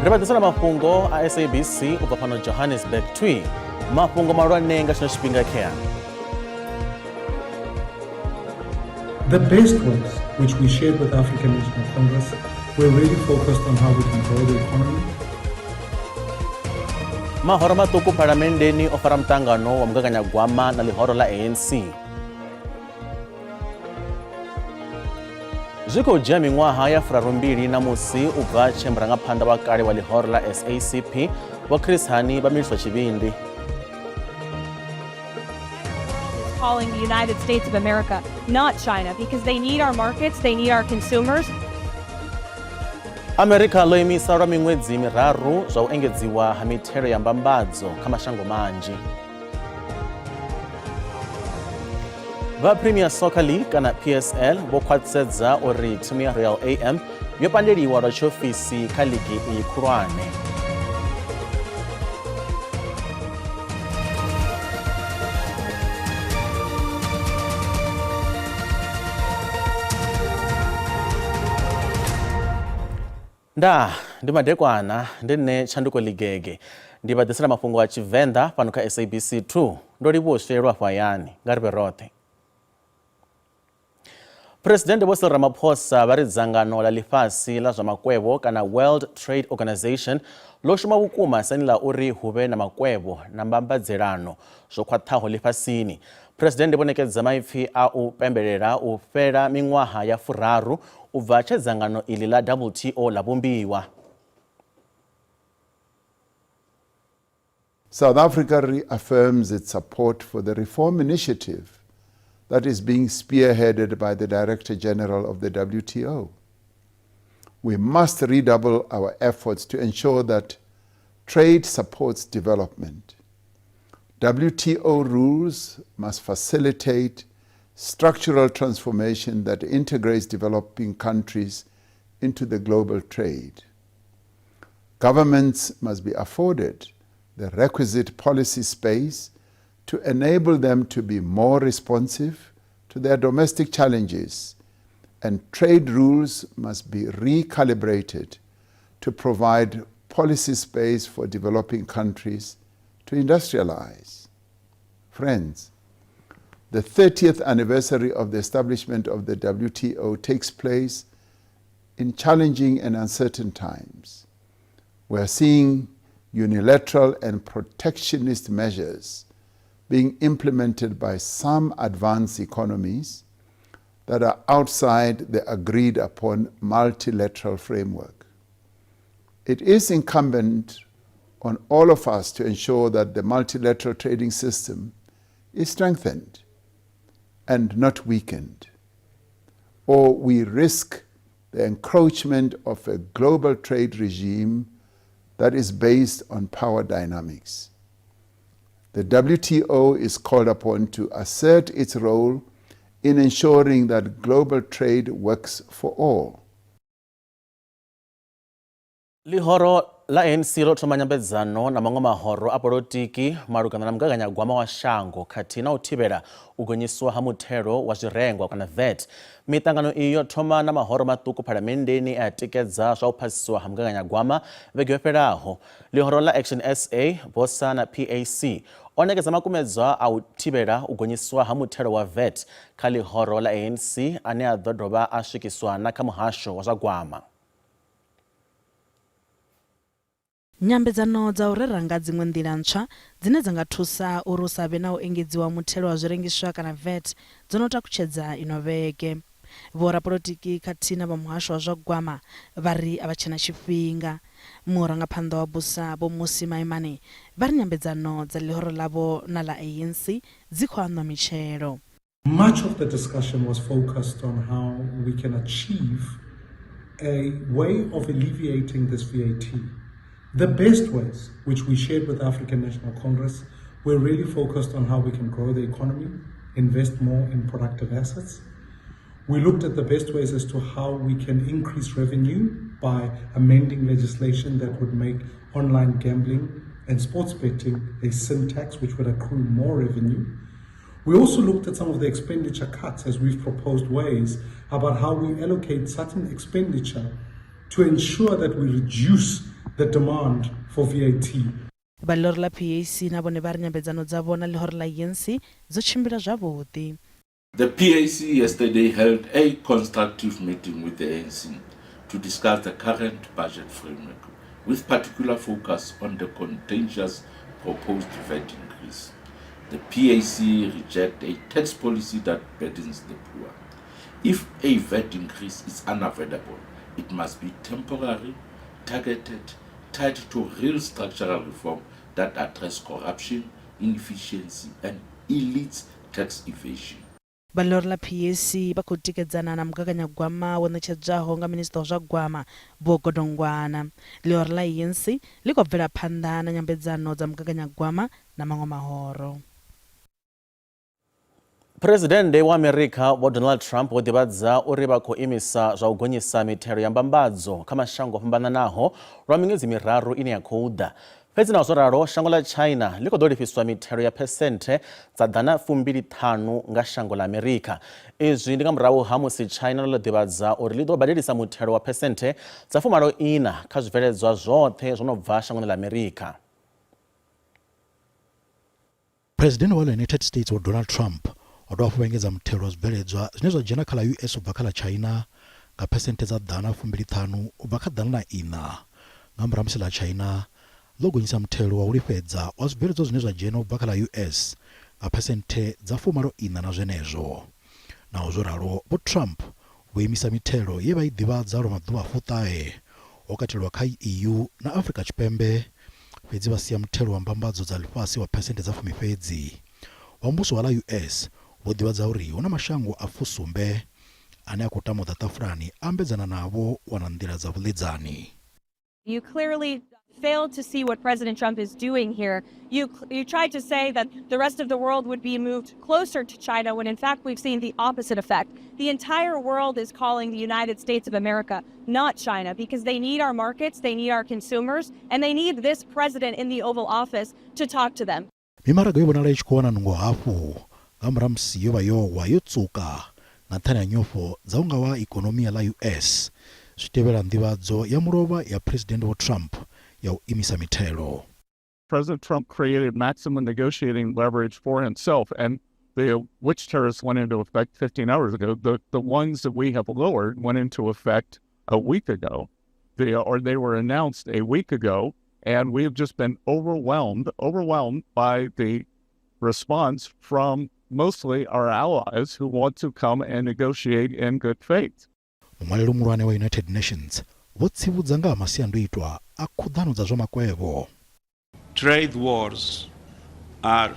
Ri vha ḓisela mafhungo a SABC u bva fhano Johannesburg twi. Mafhungo mahulwane nga tshino tshifhinga khea. The best ways, which we shared with African National Congress, were really focused on how we can grow the economy. Mahoro maṱuku phalamenndeni o fara muṱangano wa mugaganyagwama na ḽihoro ḽa ANC. Zwi khou dzhia miṅwaha ya furarumbili na musi u bva tshe murangaphanḓa wa kale wa ḽihoro ḽa SACP Vho Chris Hani vha miliswa tshivhindi. Calling the United States of America, not China, because they need our markets, they need our consumers. Amerika ḽo imisa lwa miṅwedzi miraru zwa u engedziwa ha mithelo ya mbambadzo kha mashango manzhi. Vha Premier Soccer League kana PSL vho khwaṱhisedza uri thimu ya Royal AM yo pandeliwa lwa tshiofisi kha ligi iyi khulwane. Ndaa, ndi madekwana, ndi nṋe Tshanduko Ligege. Ndi vha ḓisela mafhungo a Tshivenḓa fhano kha SABC 2. Ndo livhuwa u swielela afho hayani. Nga ri vhe roṱhe. Phresidennde Vho Cyril Ramaphosa vha ri dzangano ḽa ḽifhasi ḽa zwa makwevho kana World Trade Organization ḽo shuma vhukuma siani ḽa uri hu vhe na makwevho na mbambadzelano zwo khwaṱhaho ḽifhasini. Phresidennde vho ṋekedza maipfi a u pembelela u fhela miṅwaha ya furaru u bva tshe dzangano iḽi ḽa WTO ḽa vhumbiwa. South Africa reaffirms its support for the reform initiative that is being spearheaded by the Director General of the WTO. We must redouble our efforts to ensure that trade supports development. WTO rules must facilitate structural transformation that integrates developing countries into the global trade. Governments must be afforded the requisite policy space to enable them to be more responsive to their domestic challenges, and trade rules must be recalibrated to provide policy space for developing countries to industrialize. Friends, the 30th anniversary of the establishment of the WTO takes place in challenging and uncertain times. We are seeing unilateral and protectionist measures being implemented by some advanced economies that are outside the agreed upon multilateral framework. It is incumbent on all of us to ensure that the multilateral trading system is strengthened and not weakened, or we risk the encroachment of a global trade regime that is based on power dynamics. The WTO is called upon to assert its role in ensuring that global trade works for all. Ḽihoro ḽa ANC ḽo thoma nyambedzano na maṅwe mahoro a polotiki malugana na mugaganyagwama wa shango khathihi na u thivhela u gonyiswa ha muthelo wa zwirengwa kana VAT. Miṱangano iyi yo thoma na mahoro maṱuku phalamenndeni e a tikedza zwa u phasiswa ha mugaganyagwama vhege yo fhelaho. Ḽihoro ḽa Action SA, BOSA na PAC o ṋekedza makumedzwa a u thivhela u gonyiswa ha muthelo wa VAT kha ḽihoro ḽa ANC ane a ḓo dovha a swikiswa na kha muhasho wa zwa gwama. Nyambedzano dza u rera nga dziṅwe nḓila ntswa dzine dza nga thusa uri hu sa vhe na u engedziwa muthelo wa zwirengiswa kana VAT dzo no takutshedza ino vhege. Vhorapolotiki khathihi na vha muhasho wa zwa gwama vha ri a vha tshena tshifhinga. Murangaphanḓa wa BUSA Vho Mmusi Maimane vha ri nyambedzano dza ḽihoro ḽavho na ḽa ANC dzi khou aṋwa mitshelo. Much of the discussion was focused on how we can achieve a way of alleviating this VAT. The best ways, which we shared with the African National Congress, were really focused on how we can grow the economy, invest more in productive assets. We looked at the best ways as to how we can increase revenue by amending legislation that would make online gambling and sports betting a sin tax, which would accrue more revenue. We also looked at some of the expenditure cuts as we've proposed ways about how we allocate certain expenditure to ensure that we reduce the demand for VAT. Vha ḽihoro ḽa PAC na vhone vha ri nyambedzano dzavho na ḽihoro ḽa ANC dzo tshimbila zwavhuḓi. The PAC yesterday held a constructive meeting with the ANC to discuss the current budget framework, with particular focus on the contentious proposed VAT increase. The PAC reject a tax policy that burdens the poor. If a VAT increase is unavoidable, it must be temporary, targeted, tied to real structural reform that address corruption, inefficiency, and elite tax evasion. Vha ḽihoro ḽa PAC vha khou tikedzana na mugaganyagwama wo ṋetshedzwaho nga minisiṱa wa zwa gwama Vho Godongwana. Ḽihoro ḽa ANC ḽi khou bvela phanḓa na nyambedzano dza mugaganyagwama na maṅwe mahoro. Phuresidennde wa Amerika Vho Donald Trump vho ḓivhadza uri vha khou imisa zwa u gonyisa mithelo ya mbambadzo kha mashango o fhambananaho lwa miṅwedzi miraru ine ya khou ḓa. Fhedzi naho zwo ralo, shango ḽa China ḽi khou ḓo lifhiswa mithelo ya phesenthe dza ḓana fumbili ṱhanu nga shango ḽa Amerika. Izwi ndi nga murahu ha musi China ḽo ḓivhadza uri ḽi ḓo badelisa muthelo wa phesenthe dza fumalo ina kha zwibveledzwa zwoṱhe zwo no bva shangoni ḽa Amerika. Phresidennde wa ḽa United States Vho Donald Trump vho dovha hafhu vha engedza muthelo wa zwibveledzwa zwine zwa dzhena kha ḽa US u bva kha ḽa China nga phesenthe dza ḓana fumbili ṱhanu u bva kha ḓana na iṋa nga murahu ha musi ḽa China ḽo gonyisa muthelo wa u lifhedza wa zwibveledzwa zwine zwa dzhena u bva kha ḽa US nga phesenthe dza fumalo iṋa na zwenezwo. Naho zwo ralo, Vho Trump vho imisa mithelo ye vha i ḓivhadza lwa maḓuvha a fuṱahe ho katelwa kha EU na Afrika Tshipembe, fhedzi vha sia muthelo wa mbambadzo dza ḽifhasi wa phesenthe dza fumi fhedzi. Vha muvhuso wa ḽa US vho ḓivhadza uri hu na mashango a fusumbe ane a khou tama u ḓa ṱafulani a ambedzana navho u wana nḓila dza vhuḽedzani. You clearly failed to see what President Trump is doing here. You tried to say that the rest of the world would be moved closer to China when in fact we've seen the opposite effect. The entire world is calling the United States of America, not China, because they need our markets, they need our consumers, and they need this president in the Oval Office to talk to them. Mimaraga yo vhonala i tshi khou wana nungo hafhu nga murahu ha musi yo vha yo wa yo tswuka nga nṱhani ha nyofho dza u nga wa ikonomi ya ḽa US zwi tevhela nḓivhadzo ya mulovha ya Phresidennde Vho Trump ya u imisa mithelo. President Trump created maximum negotiating leverage for himself, and the which tariffs went into effect 15 hours ago. The ones that we have lowered went into effect a week ago. They were announced a week ago, and we have just been overwhelmed by the response from mostly our allies who want to come and negotiate in good faith. Muṅwaleli muhulwane wa United Nations vho tsivhudza nga ha masiandoitwa a khuḓano dza zwa makwevho. Trade wars are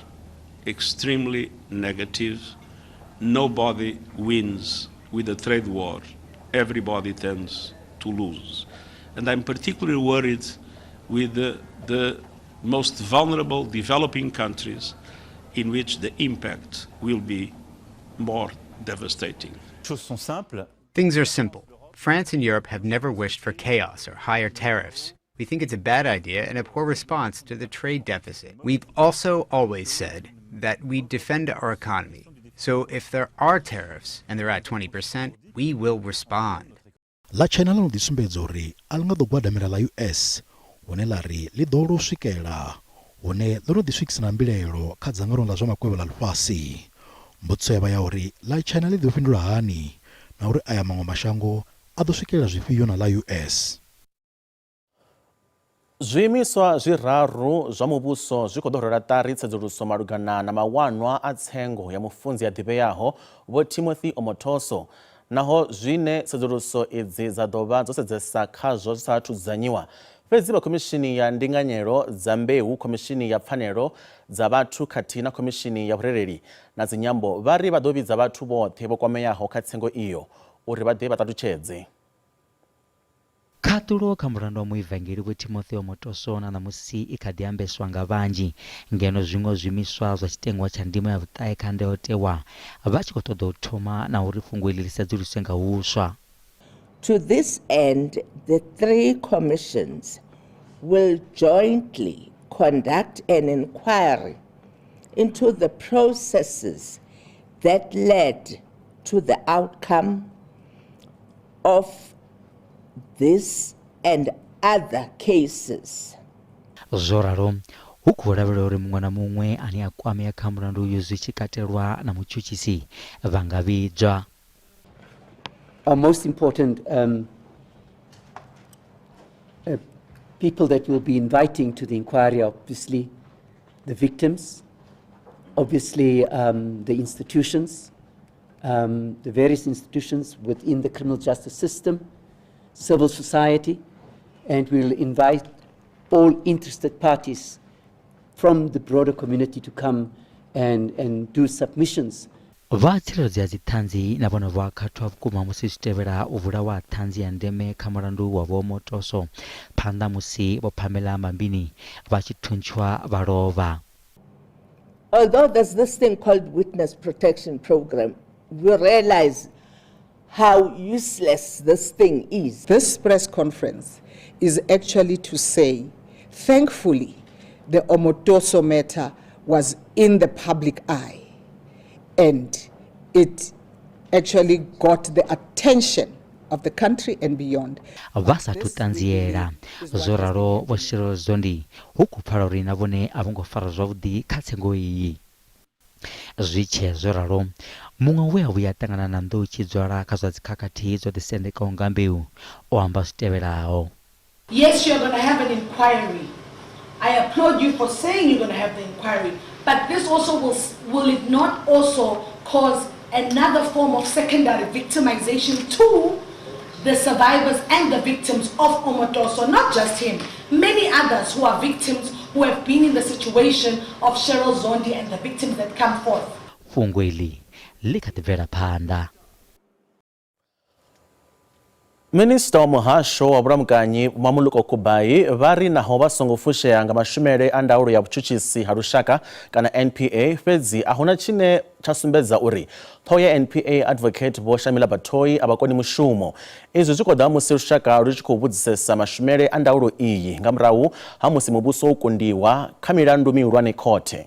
extremely negative. Nobody wins with a trade war. Everybody tends to lose. And I'm particularly worried with the most vulnerable developing countries in which the impact will be more devastating. Things are simple. France and Europe have never wished for chaos or higher tariffs. We think it's a bad idea and a poor response to the trade deficit. We've also always said that we defend our economy. So if there are tariffs, and they're at 20%, we will respond. Ḽa China ḽo no ḓi sumbedza uri a ḽi nga ḓo gwadamela ḽa US hune ḽa ri ḽi ḓo lwa u swikela hune ḽo no ḓi swikisa na mbilaelo kha dzangano ḽa zwa makwevho ḽa ḽifhasi. Mbudziso ya vha ya uri ḽa China ḽi ḓo fhindula hani na uri aya maṅwe mashango a ḓo swikelela zwifhio na ḽa US. Zwiimiswa zwiraru zwa muvhuso zwi khou ḓo rwela ṱari tsedzuluso malugana na mawanwa a tsengo ya mufunzi a ḓivheaho Vho Timothy Omotoso. Naho zwine tsedzuluso idzi dza ḓo vha dzo sedzesa khazwo zwi sa athu dzudzanyiwa, fhedzi vha khomishini ya ndinganyelo dza mbeu, khomishini ya pfanelo dza vhathu khathihi na khomishini ya vhurereli na dzinyambo vha ri vha ḓo vhidza vhathu vhoṱhe vho kwameaho kha tsengo iyo uri vha ḓe vha ṱalutshedze. Khaṱulo kha mulandu wa muivangeli Vho Timothy Omotoso na ṋamusi i kha ḓi ambeswa nga vhanzhi ngeno zwiṅwe zwiimiswa zwa tshitengwa tsha ndimo ya vhuṱahe kha ndayotewa vha tshi khou ṱoḓa u thoma na uri fhungo iḽi ḽi sedzuluswe nga huswa. To this end, the three commissions will jointly conduct an inquiry into the processes that led to the outcome of this and other cases. Zwo ralo, hu khou lavhelelwa uri muṅwe na muṅwe ane a kwamea kha mulandu uyu zwi tshi katelwa na mutshutshisi vha nga vhidzwa. Our most important um, uh, people that we'll be inviting to the inquiry are obviously the victims, obviously um, the institutions, um, the various institutions within the criminal justice system, civil society, and we'll invite all interested parties from the broader community to come and, and do submissions. Vha tsireledzo ya dziṱhanzi na vhone vho akhathwa vhukuma musi zwi tevhela u vhulawa ha ṱhanzi ya ndeme kha mulandu wa Vho Omotoso phanḓa musi Vho Pamela Mambini vha tshi thuntshwa vha lovha. Although there's this thing called witness protection program, we realize how useless this thing is. This press conference is actually to say, thankfully, the Omotoso matter was in the public eye and it actually got the attention of the country and beyond. Vha sa athu ṱanziela. Zwo ralo Vho Cheryl Zondi hu khou pfala uri na vhone a vho ngo farwa zwavhuḓi kha tsengo iyi. Zwi tshee zwo ralo, muṅwe we a vhuya a ṱangana na nḓou tshidzwala kha zwa dzikhakhathi dzo ḓisendekaho nga mbeu o amba zwi tevhelaho. Yes, you're gonna have an inquiry. I applaud you for saying you're gonna have the inquiry, but this also will, will it not also cause another form of secondary victimization to the survivors and the victims of Omotoso, not just him, many others who are victims who have been in the situation of Cheryl Zondi and the victims that come forth. Fhungo iḽi ḽi kha ḓi bvela phanḓa. Minisiṱa wa Muhasho wa Vhulamukanyi Vho Mmamoloko Kubayi vha ri naho vha songo fushea nga mashumele a ndaulo ya vhutshutshisi ha lushaka kana NPA fhedzi a huna tshine tsha sumbedza uri ṱhoho ya NPA Advocate Vho Shamila Batohi a vha koni mushumo. Izwi zwi khou ḓa musi lushaka lu tshi khou vhudzisesa mashumele a ndaulo iyi nga murahu ha musi muvhuso wo kundiwa kha milandu mihulwane khothe.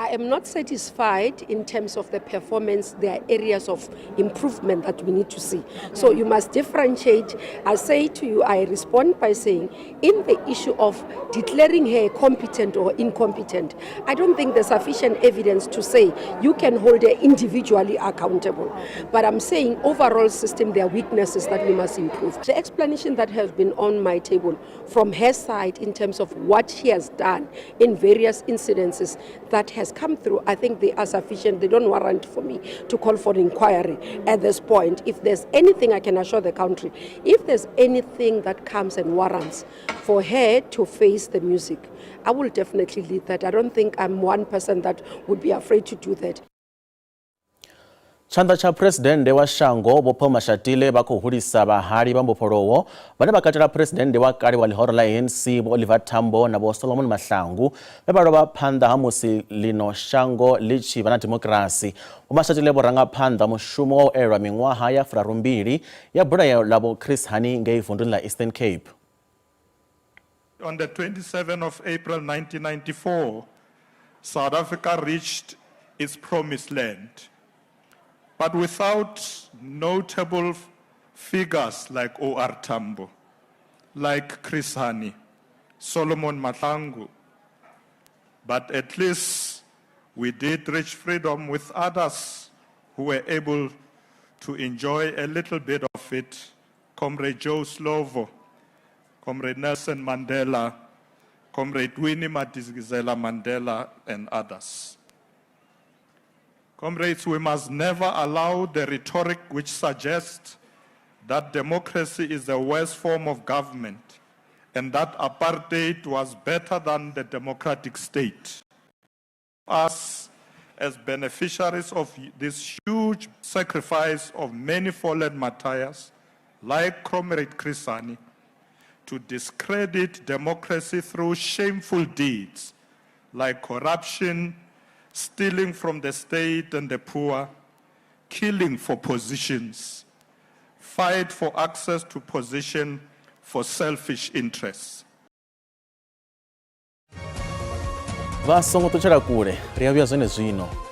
I am not satisfied in terms of the performance. There are areas of improvement that we need to see. So you must differentiate. I say to you, I respond by saying, in the issue of declaring her competent or incompetent, I don't think there's sufficient evidence to say you can hold her individually accountable. But I'm saying overall system, there are weaknesses that we must improve. The explanation that has been on my table from her side in terms of what she has done in various incidences that has come through, I think they are sufficient. They don't warrant for me to call for an inquiry at this point. If there's anything I can assure the country, if there's anything that comes and warrants for her to face the music, I will definitely lead that. I don't think I'm one person that would be afraid to do that. Tshanḓa tsha Phresidennde wa shango Vho Paul Mashatile vha khou hulisa vhahali vha mbofholowo vhane vha katela Phresidennde wa kale wa ḽihoro ḽa ANC Vho Oliver Tambo na Vho Solomon Mahlangu vhe vha lovha phanḓa ha musi ḽino shango ḽi tshi vha na dimokirasi. Vho Mashatile vho ranga phanḓa mushumo wa u elelwa miṅwaha ya furarumbili ya bulayo ḽa Vho Chris Hani ngei vunduni ḽa Eastern Cape. On the 27 of April 1994, South Africa reached its promised land. But without notable figures like O.R. Tambo, like Chris Hani, Solomon Mahlangu, but at least we did reach freedom with others who were able to enjoy a little bit of it. Comrade Joe Slovo, Comrade Nelson Mandela, Comrade Winnie Madikizela Mandela, and others. Comrades, we must never allow the rhetoric which suggests that democracy is the worst form of government and that apartheid was better than the democratic state. Us, as beneficiaries of this huge sacrifice of many fallen martyrs, like Comrade Chris Hani, to discredit democracy through shameful deeds like corruption, stealing from the state and the poor, killing for positions, fight for access to position for selfish interests. Vha songo ṱutshela kule, ri a vhuya zwenezwino.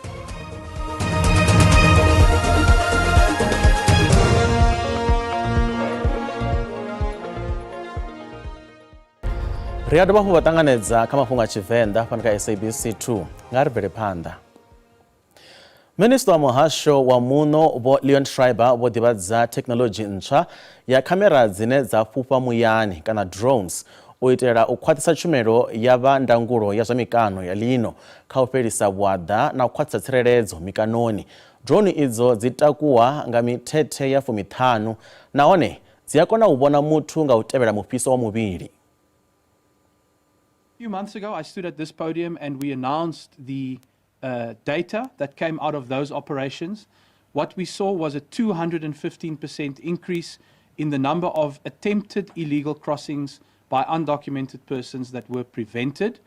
Ri a dovha hafhu vha ṱanganedza kha mafhungo a Tshivenḓa fhano kha SABC 2. Nga ri bvele phanḓa. Minisiṱa wa Muhasho wa Muno Vho Leon Schreiber vho ḓivhadza thekhinoḽodzhi ntswa ya khamera dzine dza fhufha muyani kana drones u itela u khwaṱhisa tshumelo ya vha ndangulo ya zwa mikano ya ḽino kha u fhelisa vhuaḓa na u khwaṱhisa tsireledzo mikanoni. Drone idzo dzi takuwa nga mithethe ya fumiṱhanu nahone dzi a kona u vhona muthu nga u tevhela mufhiso wa muvhili. A few months ago, I stood at this podium and we announced the uh, data that came out of those operations. What we saw was a 215% increase in the number of attempted illegal crossings by undocumented persons that were prevented.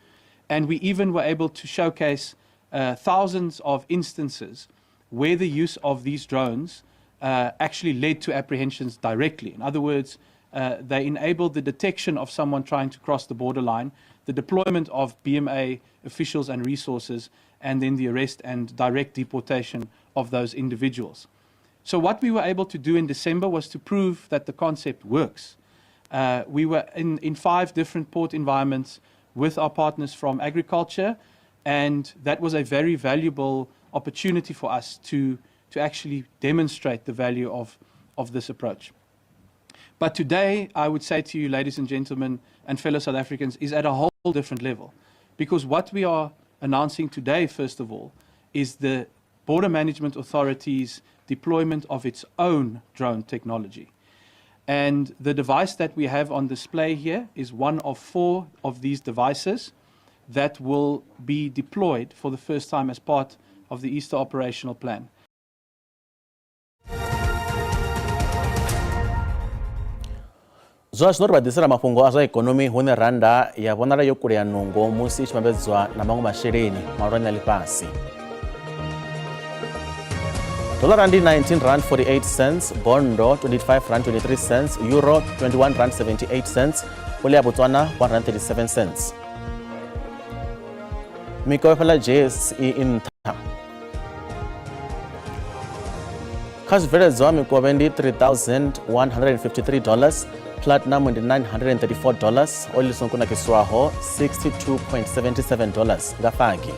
And we even were able to showcase thousands of instances where the use of these drones actually led to apprehensions directly. In other words, they enabled the detection of someone trying to cross the borderline, the deployment of BMA officials and resources, and then the arrest and direct deportation of those individuals. So what we were able to do in December was to prove that the concept works. We were in 5 different port environments with our partners from agriculture, and that was a very valuable opportunity for us to actually demonstrate the value of this approach. But today, I would say to you, ladies and gentlemen, and fellow South Africans, is at a whole different level. Because what we are announcing today, first of all, is the Border Management Authority's deployment of its own drone technology. And the device that we have on display here is one of 4 of these devices that will be deployed for the first time as part of the Easter operational plan. Zwa zwino ri vha ḓisela mafhungo a zwa ikonomi hune randa ya vhonala yo kulea nungo musi i tshi vhambedzwa na maṅwe masheleni mahulwane a ḽifhasi. Dollar ndi 19 rand 48 cents, bondo 25 rand 23 cents, euro 21 rand 78 cents, pula ya Botswana 1 rand 37 cents. Mikovhe fhaḽa JSE i nṱha. Kha zwibveledzwa mikovhe ndi $3,153, platinum ndi $934, oil songo kunakiswaho $62.77 nga fagi.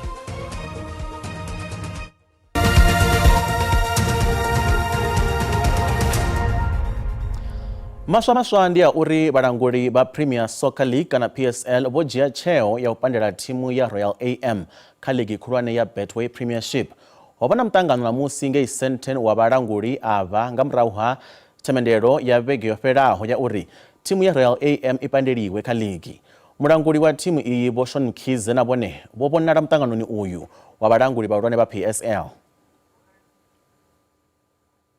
Maswa maswa ndi a uri vhalanguli vha Premier Soccer League kana PSL vho dzhia tsheo ya u pandela thimu ya Royal AM kha ligi khulwane ya Betway Premiership. Ho vha na muṱangano ṋamusi ngei Sandton wa vhalanguli avha nga murahu ha themendelo ya vhege yo fhelaho ya uri thimu ya Royal AM i pandeliwe kha ligi. Mulanguli wa thimu iyi Vho Shauwn Mkhize na vhone vho vhonala muṱanganoni uyu wa vhalanguli vhahulwane vha PSL.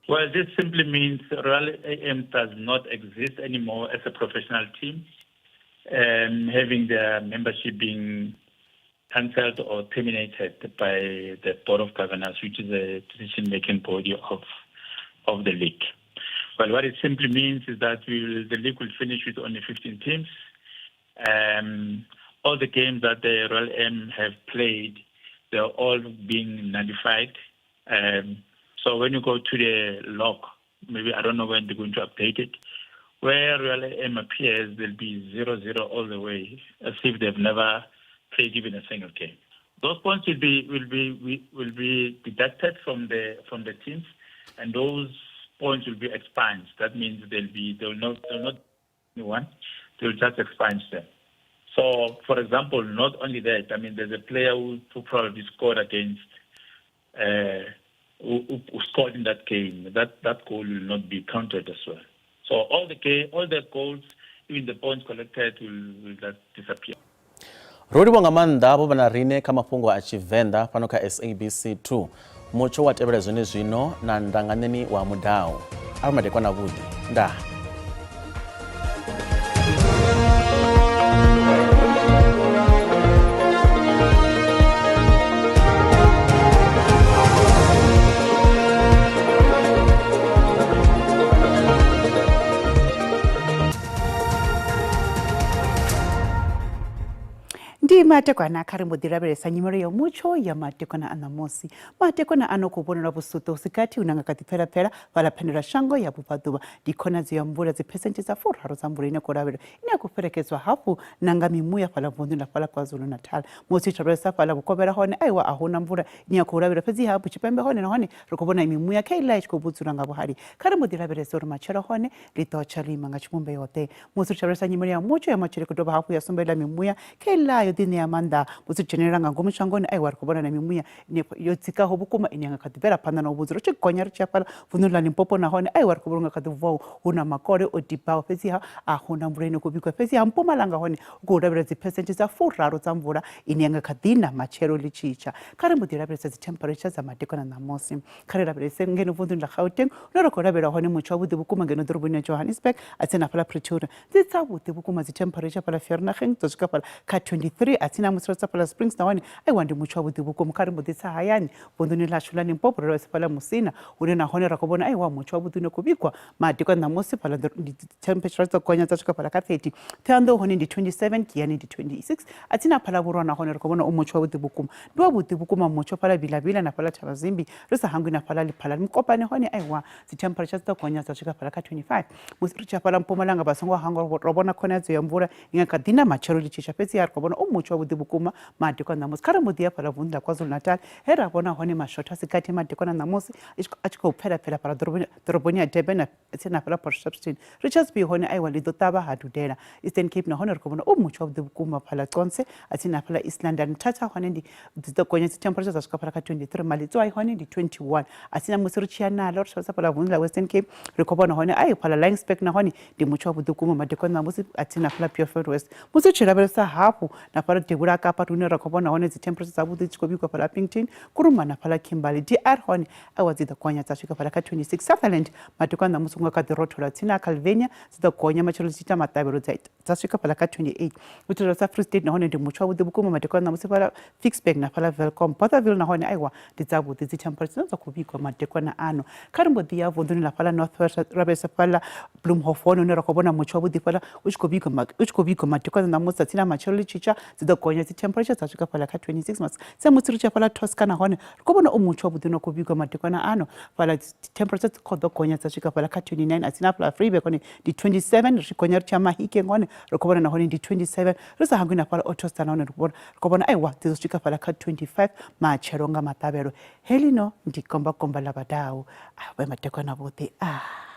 Well, this simply means Royal AM does not exist anymore as a professional team, having their membership being cancelled or terminated by the Board of Governors, which is a decision-making body of the league. Well, what it simply means is that the league will finish with only 15 teams. All the games that the Royal AM have played, they're all being nullified. So when you go to the log, maybe I don't know when they're going to update it, where Royal AM appears, there'll be 0-0 all the way, as if they've never played even a single game. Those points will be deducted from the teams, and those points will be expunged. That means they'll not be one, they'll just expunge them. So, for example, not only that, I mean, there's a player who probably scored against, who scored in that game. That goal will not be counted as well. So all the goals, even the points collected, will just disappear. Ro livhuwa nga maanḓa vho vha na riṋe kha mafhungo a Tshivenḓa fhano kha SABC 2. Mutsho wa tevhela zwene zwino na ndanganeni wa mudau. A vha madekwana avhuḓi. Ndaa. Ndi Matekwana kha ri mbo ḓi lavhelesa nyimelo ya mutsho ya matekwana a ṋamusi. Matekwana ano khou vhonala vhusuṱo hu si gathi hu na nga kha ḓi pfela-pfela fhaḽa phendelashango ya vhubvaḓuvha. Ndi khonadzeo ya mvula dziphesenthe dza furaru dza mvula ine ya khou lavhelelwa ine ya khou fhelekedzwa hafhu na nga mimuya fhaḽa vunḓuni ḽa fhaḽa KwaZulu-Natal. Musi tshi lavhelesa fhaḽa vhukovhela hone aiwa a hu na mvula ine ya khou lavhelelwa fhedziha tshipembe hone nahone ri khou vhona mimuya kha iḽa i tshi khou vhudzula nga vhuhali. Kha ri mbo ḓi lavhelesa uri matshelo hone ḽi ḓo tsha ḽo ima nga tshivhumbeo-ḓe. Musi ri tshi lavhelesa nyimele ya mutsho ya matshelo i khou dovha hafhu ya sumbedza mimuya kha iḽa yo ḓiṋea maanḓa. Musi ri dzhenelela nga ngomu shangoni aiwa ri khou vhona na mimuya ine yo dzikaho vhukuma ine ya nga kha ḓi bvela phanḓa na u vhudzula. Ri tshi gonya ri tshi ya fhaḽa vunḓuni ḽa Limpopo nahone aiwa ri khou vhona u nga kha ḓi vuwa hu na makole o tibaho fhedziha a hu na mvula ine khou vhigwa. Fhedziha Mpumalanga hone hu khou lavhelela dziphesenthe dza furaru dza mvula ine ya nga kha ḓi na matshelo ḽi tshi tsha. Kha ri mbo ḓi lavhelesa dzi temperature dza madekwana ṋamusi. Kha ri lavhelese ngeno vunḓuni ḽa Gauteng hune ra khou lavhelela hone mutsho wavhuḓi vhukuma ngeno ḓoroboni ya Johannesburg a tsini na fhaḽa Pretoria. Dzi dzavhuḓi vhukuma dzi temperature fhaḽa Vereeniging dzo swika fhaḽa kha 23 a tsini na musi ro tsa fhaḽa Springs nahone aiwa ndi mutsho wavhuḓi vhukuma. Kha ri mbo ḓi tsa hayani vunḓuni ḽashu ḽa Limpopo ri lavhelese fhaḽa Musina hune nahone ra khou vhona aiwa mutsho wavhuḓi une khou vhigwa madekwana ṋamusi fhaḽa temperature dzo gonya dza swika fhaḽa kha 30. Thohoyandou hone ndi 27 Giyani ndi 26 a tsini na Phalaborwa nahone ri khou vhona u mutsho wavhuḓi vhukuma. Ndi wavhuḓi vhukuma mutsho fhaḽa Vilavila na fhaḽa Thabazimbi ri sa hangwi na fhaḽa Lephalale. Mukopane hone aiwa dzi temperature dzi ḓo gonya dza swika fhaḽa kha 25. Musi ri tshi ya fhaḽa Mpumalanga vha songo hangwa ro vhona khonadzeo ya mvula i nga kha ḓi na matshelo ḽi tshi tsha fhedziha ri khou vhona u mutsho wavhuḓi vhukuma madekwana ṋamusi. Kha ri mbo ḓi ya fhaḽa vunḓu ḽa KwaZulu-Natal he ra vhona hone mashotha a si gathi madekwana ṋamusi a tshi khou pfela pfela fhaḽa ḓoroboni ya Durban na tsini na fhaḽa Port Shepstone. Richards Bay hone aiwa ḽi ḓo ṱavha ha dudela. Eastern Cape nahone ri khou vhona u mutsho wavhuḓi vhukuma fhaḽa Conse a tsini na fhaḽa East London. Mthatha hone ndi dzi ḓo gonya dzi temperature dza swika fhaḽa kha 23 Maletswai hone ndi 21. A tsini na musi ri tshi ya nalo ri tshi fhaḽa vunḓu ḽa Western Cape ri khou vhona hone ai fhaḽa Laingsburg nahone ndi mutsho wavhuḓi vhukuma madekwana ṋamusi a tsini na fhaḽa Beaufort West. Musi ri tshi lavhelesa hafhu na fhaḽa devhula ha Kapa hune ra khou vhona hone dzi temperature dzavhuḓi dzi tshi khou vhigwa fhaḽa Upington, Kuruman na fhaḽa Kimberley. DR hone aiwa dzi ḓo gonya dza swika fhaḽa kha 26. Sutherland madekwana ṋamusi hu nga kha ḓi rothola tsini ha Calvinia dzi ḓo gonya matshelo dzi tshi ita maṱavhelo dza dza swika fhaḽa kha 28. U itela sa Free State nahone ndi mutsho wavhuḓi vhukuma madekwana ṋamusi fhaḽa Ficksburg na fhaḽa Welkom. Bothaville nahone aiwa ndi dzavhuḓi dzi temperature dzine dza khou vhigwa madekwana ano. Kha ri mbo ḓi ya vunḓuni ḽa fhaḽa North West ra vhesa fhaḽa Bloemhof hone hune ra khou vhona mutsho wavhuḓi fhaḽa u tshi khou vhigwa u tshi khou vhigwa madekwana ṋamusi dza tsini ha matshelo ḽi tshi tsha dzi ḓo gonya dzi temperature dza swika fhaḽa kha 26 sa musi ri tshi ya fhaḽa Tosca nahone ri khou vhona u mutsho wavhuḓi no khou vhigwa madekwana ano fhaḽa temperature dzi khou ḓo gonya dza swika fhaḽa kha 29 a tsini hafhaḽa Vryburg hone ndi 27 ri tshi gonya ri tshi ya Mahikeng hone ri khou vhona nahone ndi 27 ri sa hangwi na fhaḽa Ottosdal nahone ri khou vhona aiwa dzi ḓo swika fhaḽa kha 25 matshelo nga maṱavhelo. Heḽino ndi gombakomba ḽa vhadau. A vhe madekwana avhuḓi. Ah.